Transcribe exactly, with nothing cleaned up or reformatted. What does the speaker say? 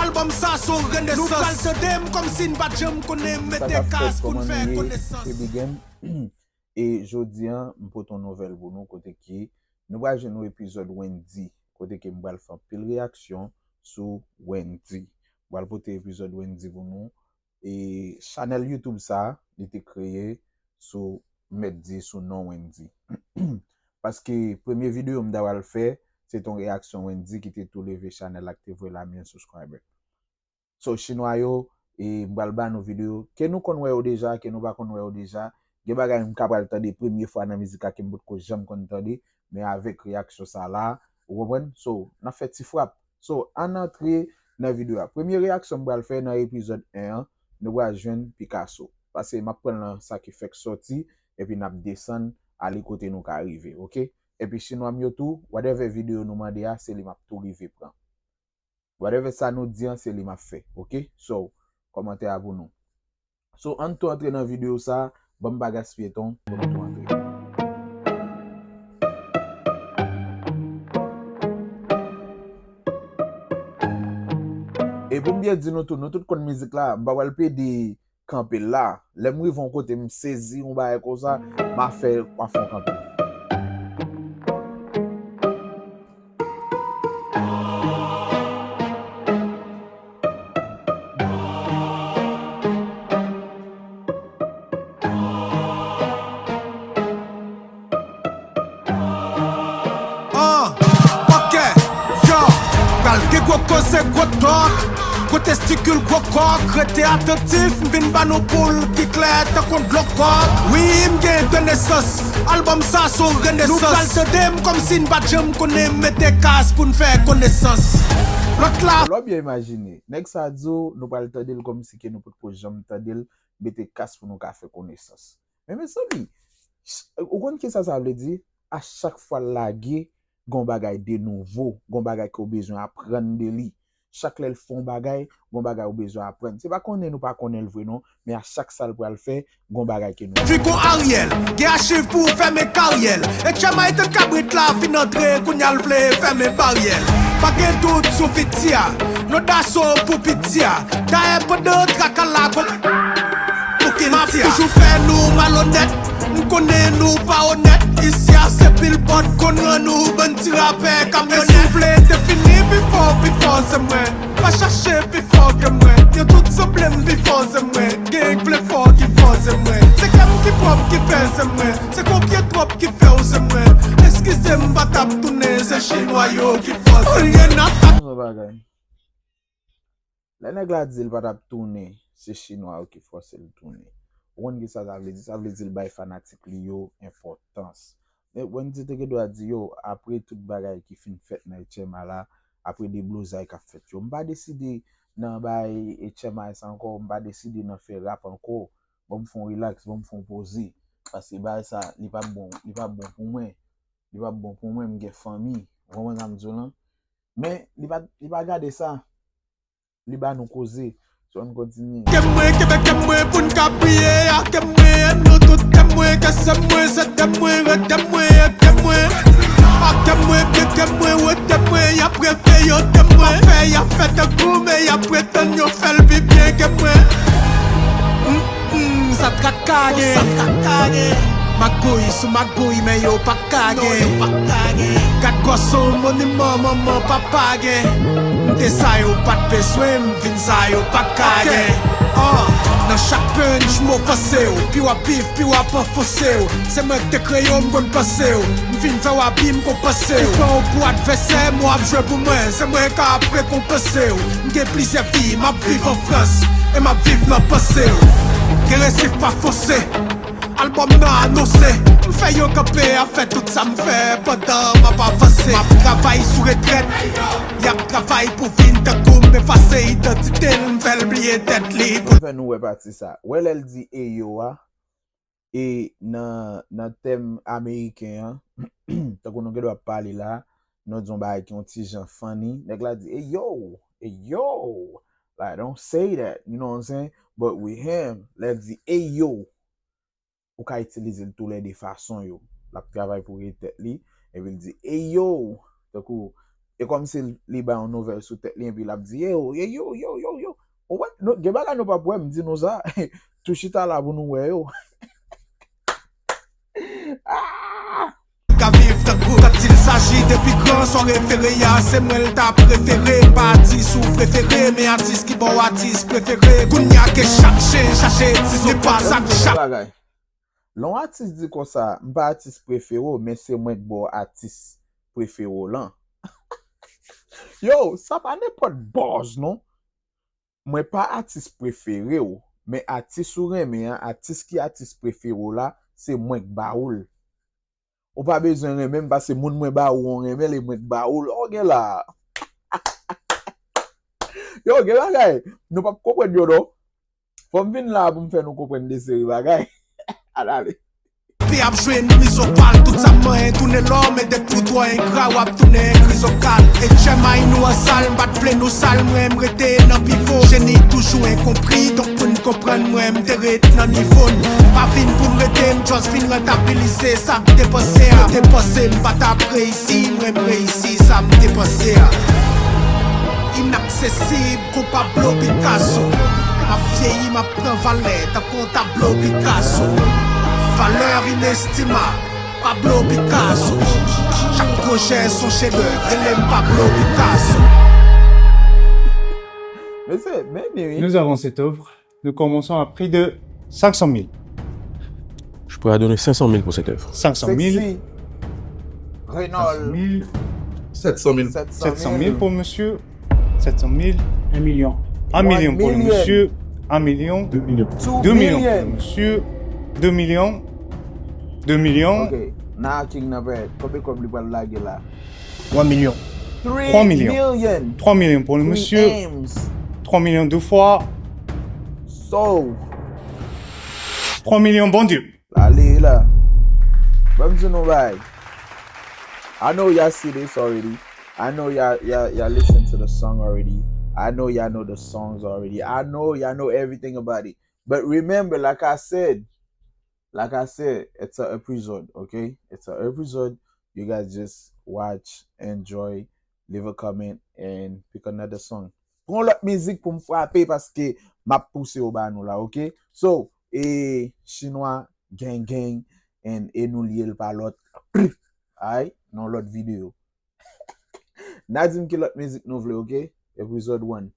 Album sa se yon renesans. Nou pral tande m kòmsi n pa t janm konnen, mete kas pou n fè konesans. Sa k ap fèt, kòman nou ye? Se Big M. E jodi a, m pote yon nouvèl pou nou, kote ki nou pral jwenn yon epizòd Wendyy, kote ke m pral fè anpil reyaksyon sou Wendyy. M pral pote epizòd Wendyy pou nou. E chanèl YouTube sa, li te kreye sou, m mèt di, sou non Wendyy. Paske premye videyo m ta pral fè, se te yon reyaksyon Wendyy ki te tou leve chanèl la, ki te voye l a milyon subscriber. So, chinwa yo, e m pral ba nou videyo. Ke nou konn wè yo deja, ke nou pa konn wè yo deja. Gen bagay m ka pral tande premye fwa nan mizik la ke m potko janm konn tande, men avèk reyaksyon sa la, ou konprann? So, n ap fè ti frap. So, ann antre nan videyo a. Premye reyaksyon m pral fè nan epizòd en an, nou pral jwenn Picasso. Paske m ap pran nan sa ki fèk sòti, epi n ap desann, ale kote nou ka rive, oke? Epi chinwa m yo tou, whatever videyo nou mande a, se li m ap tou rive pran. Whatever sa nou di an, se li m ap fè, oke? So, kòmantè a pou nou. So, ann tou antre nan videyo sa, ban m pa gaspiye tan, ban m tou antre. E pou m byen di nou tou, nou tout konn mizik la, m pa pral pede kanpe la. Lè m rive yon kote, m sezi yon bagay konsa, m a fè, m a fè yon kanpe. Ah, ok, yo, pral gen gwo koze, gwo tòk, gwo testikil, gwo kòk, rete atantif, m vin ba nou boul ki klè tankou dlo kòk. Wi, m gen renesans, albòm sa se yon renesans. Nou pral tande m kòmsi n pa t janm konnen, mete kas pou n fè konesans. Lòt la. Lè w byen imajine, nèg sa di w, nou pral tande l kòmsi ke nou potko janm tande l, mete kas pou nou ka fè konesans. Men mezanmi, ch-, ou konn kisa sa vle di? A chak fwa l lage, gon bagay de nouvo, gon bagay ke w bezwen aprann de li. Chak lè l fè yon bagay, gon bagay ou bezwen aprann. Se pa konnen nou pa konnen l vre non, men a chak sa l pral fè, gon bagay ke nou. Fi kon Ariel, gen achiv pou fèmen karyè l. E Chema etan kabrit la fin antre, kounye a l vle fèmen baryè l. Pa gen dout sou fiti a, non daso pou piti a. Dayè pandan traka la, kon- Pou ki m ap toujou fè nou malonèt. M konnen nou pa onèt. Isi a se pil pòt konn rann nou bann ti rapè kamyonèt. E si w vle defini pi fò, pi fò se mwen. Pa chache pi fò ke mwen. Yo tout sanble m pi fò se mwen. Gen k vle fò ki fò se mwen. Se kè m ki pwòp ki fè se mwen. Se konpye twòp ki fè w se mwen. Eskize m pa t ap tounen. Se chinwa yo ki fò se mwen. Olye n ap Yon bagay. Lè nèg la di l pa t ap tounen, se chinwa yo ki fòse l tounen. Ou konn kisa sa vle di? Sa vle di l bay fanatik li yo enpòtans. Men Wendyy te gen dwa di yo, apre tout bagay ki fin fèt nan H M I la, apre deblozay k ap fèt yo, m pa deside nan bay H M I sa ankò, m pa deside nan fè rap ankò. Ban m fè yon rilaks, ban m fè yon poze. Paske bagay sa, li p ap bon, li p ap bon pou mwen. Li p ap bon pou mwen, m gen fanmi. Ou konprann sa m di w lan? Men, li pa, li pa gade sa. Li ba nou koze. So, ann kontinye. Ke mwen, kenbe ke mwen pou n ka priye a ke mwen, nou tout ke mwen, ke se mwen, se de mwen, rete mwen, e ke mwen. A ke mwen, byen ke mwen, rete mwen, y ap reve yo de mwen. Fè y ap fè tankou, men y ap pretann yo fè l pi byen ke mwen. Mm, mm, sa traka gen. Sa traka gen. Magouy sou magouy, men yo pa ka gen. Gad gòson moniman manman papa gen. M te sa yo pa t bezwen, m vin sa yo pa ka gen. Ah, nan chak punch m ofanse w, pi w ap viv, pi w ap anfonse w. Se mwen k te kreye w, m konn panse w. M fin fè w abi, m konpanse w. Ou pran w pou advèsè, m w ap jwe pou mwen. Se mwen k ap rekonpanse w. M gen plizyè vi, m ap viv an Frans, e m ap viv nan panse w. Gen resif pa fonse. Albòm nan anonse. M fè yo kanpe a fè tout sa m fè pandan m ap avanse. M ap travay sou retrèt. Y ap travay pou vin tankou m efase idantite l, m fè l bliye tèt li. Pou fè nou wè pati sa. Wè lè l di e yo a, e nan, nan tèm ameriken an, tankou nou gen dwa pale la, nou di yon bagay ki yon ti jan funny, nèg la di, "Hey yo, hey yo." Like, don't say that, you know what I'm saying? But with him, lè l di, "Hey yo," ou ka itilize l toulède fason yo. L ap travay pou rete tèt li, epi l di, "Hey yo," tankou, E kòmsi li bay yon nouvèl sou tèt li, epi l ap di, yo, yo, yo, yo, yo, yo. Ou wè, nou, gen bagay nou p ap wè, m di nou sa. Tou chita la pou nou wè yo. Ah! Ka viv tankou, quand il s'agit de pi gran, sa w refere a, se mwen l ta prefere. M pa atis ou prefere, men atis ki ba w atis prefere. Kounye a ke chak chen chache ti zo pa sa k chak. Lè yon atis di konsa, m pa atis prefere w, men se mwen k ba w atis prefere w lan. Yo, sa pa nenpòt buzz non. Mwen pa atis prefere w, men atis ou renmen an, atis ki atis prefere w la, se mwen k ba ou l. Ou pa bezwen renmen m, paske moun mwen ba ou an renmen l, e mwen k ba ou l. Ou gen la. Yo, gen bagay, nou p ap konprann yo non. Fò m vin la pou m fè nou konprann de seri bagay. Al ale. Fi ap jwenn rizopal, tout sa m manyen tounen lò, men depi w twò engra, w ap tounen krizokal. E tchèmay nou an sal, m pa t vle nou sal, mwen m rete nan pivo. Jeni toujou enkonpri, donk pou n konprann mwen, m te ret nan nivo n. Pa vin pou m rete, m just vin rentabilize sa m te panse a. Yo te panse m pa t ap reyisi, mwen m reyisi sa m te panse a. Inaksesib. Kou Pablo Picasso, m ap vyeyi, m ap pran valè tankou yon tablo Picasso. Valè inestimab, Pablo Picasso. Chak pwojè s on chedèv, rele m Pablo Picasso. Mesye, men ni wi. Nous avons cette œuvre. Nous commençons à prix de cinq cent mille. Je pourrais donner cinq cent mille pour cette œuvre. cinq cent mille. Sexy. Reynolds. sept cent mille. sept cent mille pour monsieur. sept cent mille. Un million. Un million pour le monsieur. Un million. deux millions. deux millions pour le monsieur. deux millions. deux millions. Ok. Nan King nan pè. Konbyen kòb li pral lage la? trois millions. trois millions. trois millions pour le monsieur. trois millions deux fois. So. trois millions, bon Dieu. Ale la. Ban m di nou bay. I know y'all see this already. I know y'all, y'all, y'all listen to the song already. I know y'all know the songs already. I know y'all know everything about it. But remember, like I said, like I said, it's an episode, okay? It's an episode. You guys just watch, enjoy, leave a comment, and pick another song. Pran lòt mizik pou m frape paske m ap pouse yo ba nou la, ok? So, e chinwa gang gang and e nou lye l pa lòt. Alright? Nan lòt videyo. N a di m ki lòt mizik nou vle, ok? Episode one.